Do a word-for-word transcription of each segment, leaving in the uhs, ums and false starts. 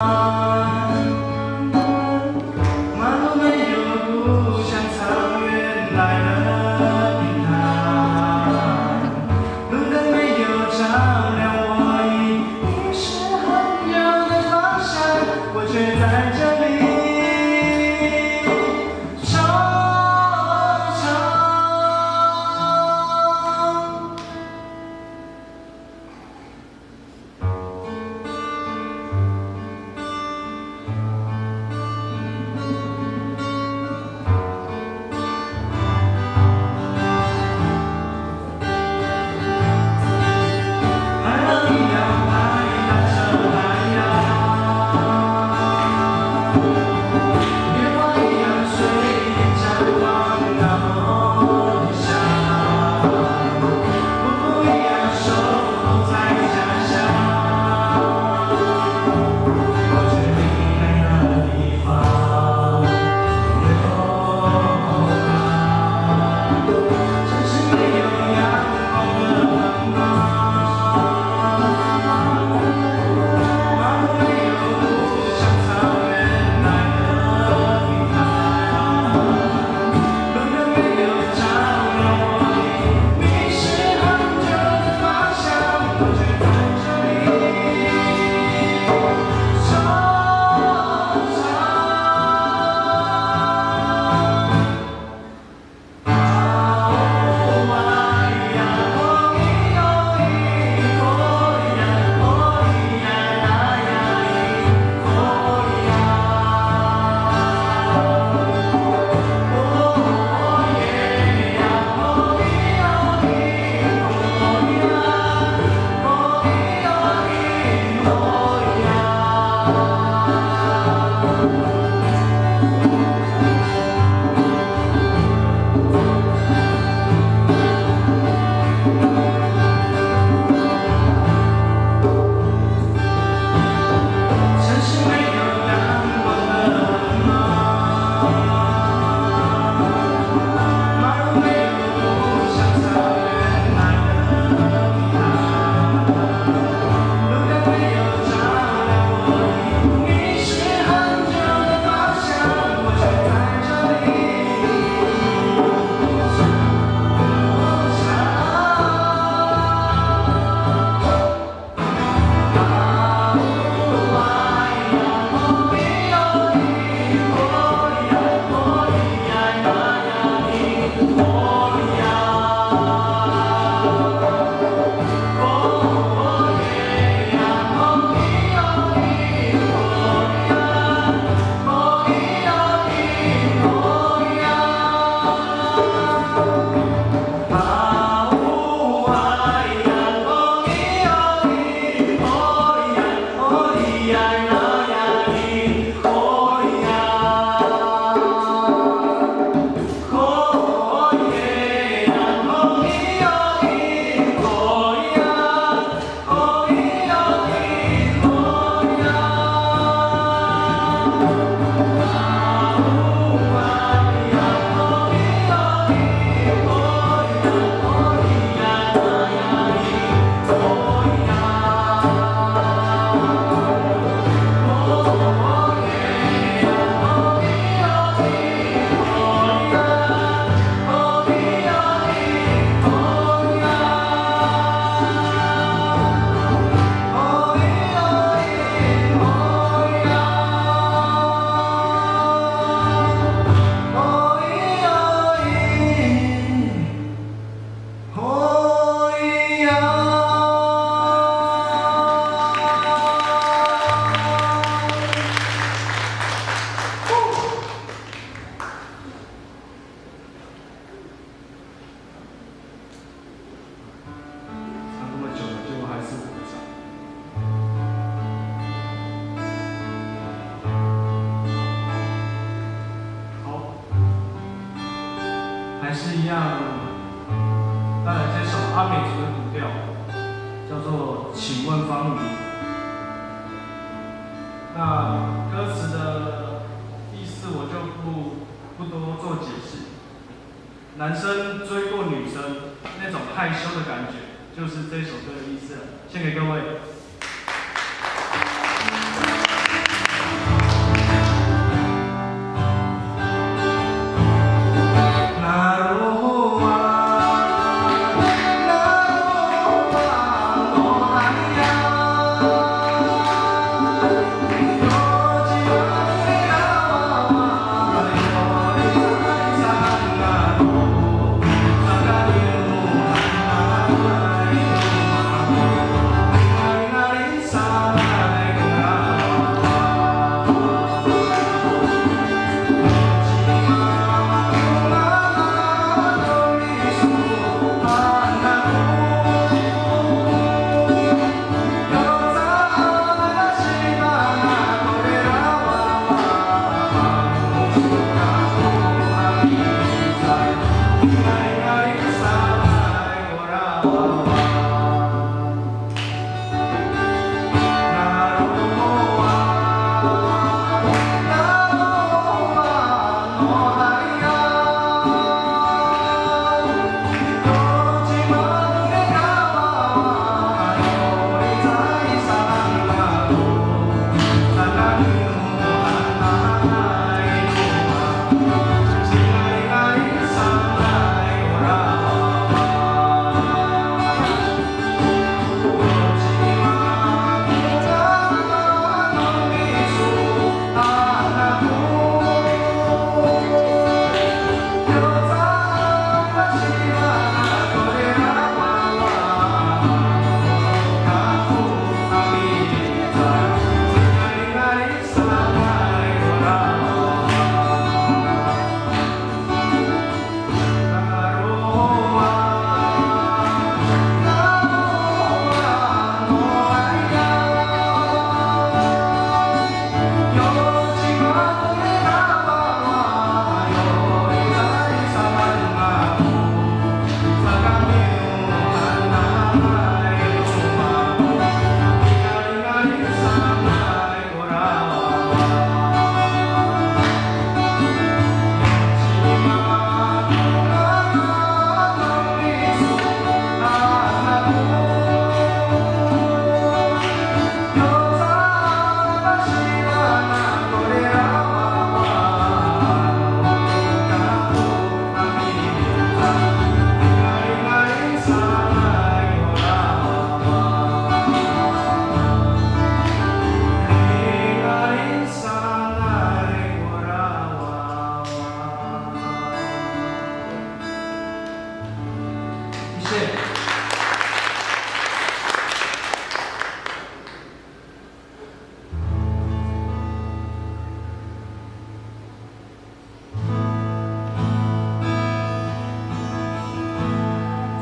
唱这么久了，结果还是鼓不掌。好，还是一样，带来这首阿美族的古调，叫做《请问芳龄》。那歌词的意思我就不，不多做解释。 男生追过女生，那种害羞的感觉，就是这首歌的意思了。献给各位。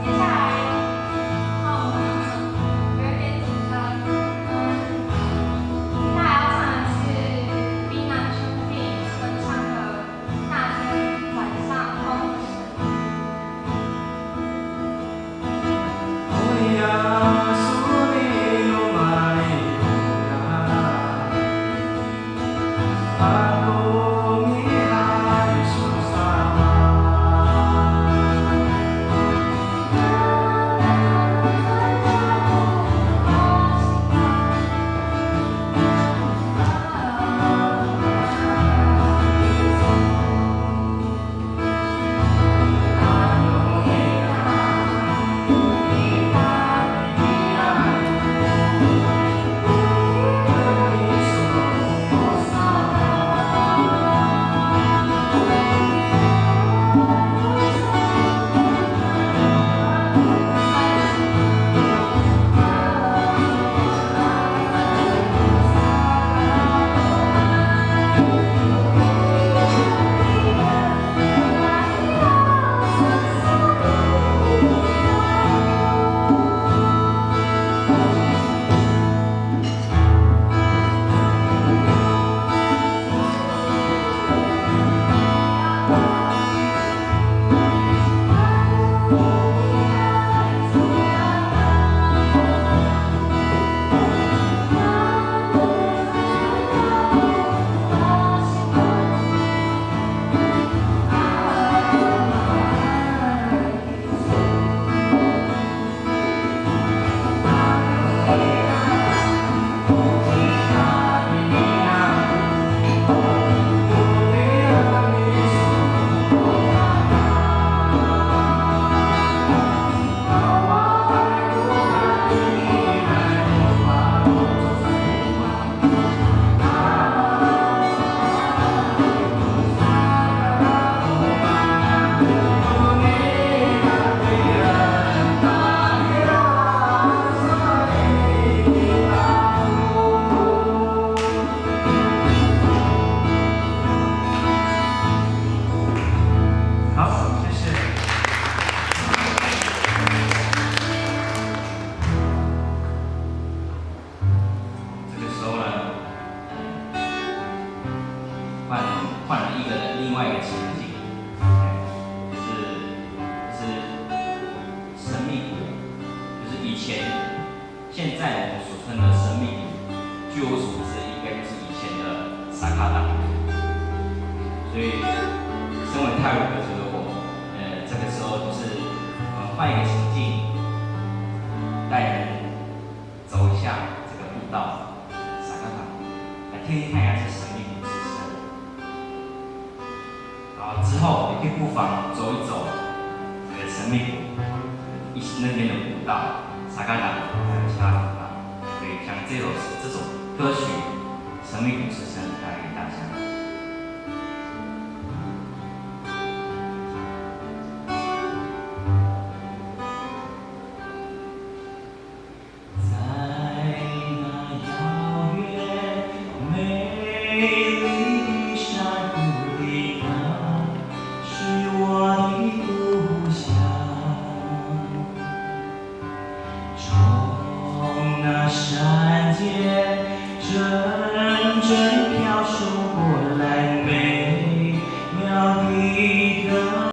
接下来，哦，有点紧张。接下来要唱的是 Mina Chunpin 翻唱的《那天晚上风》。好，谢谢。这个时候呢，换，换了一个另外一个情境，就是，就是神秘谷，就是以前现在我们所称的神秘谷，据我所知，应该就是以前的Sakata。所以，身为太魯閣族的我，呃，这个时候就是，呃，换一个情境，带人走一下这个步道，Sakata，来听听看一下这神秘谷之声。 然后之后也可以不妨走一走这个神秘谷，一，那边的古道，Sakata，还有其他地方。所以像这首，这首歌曲《神秘谷之声》带给大家。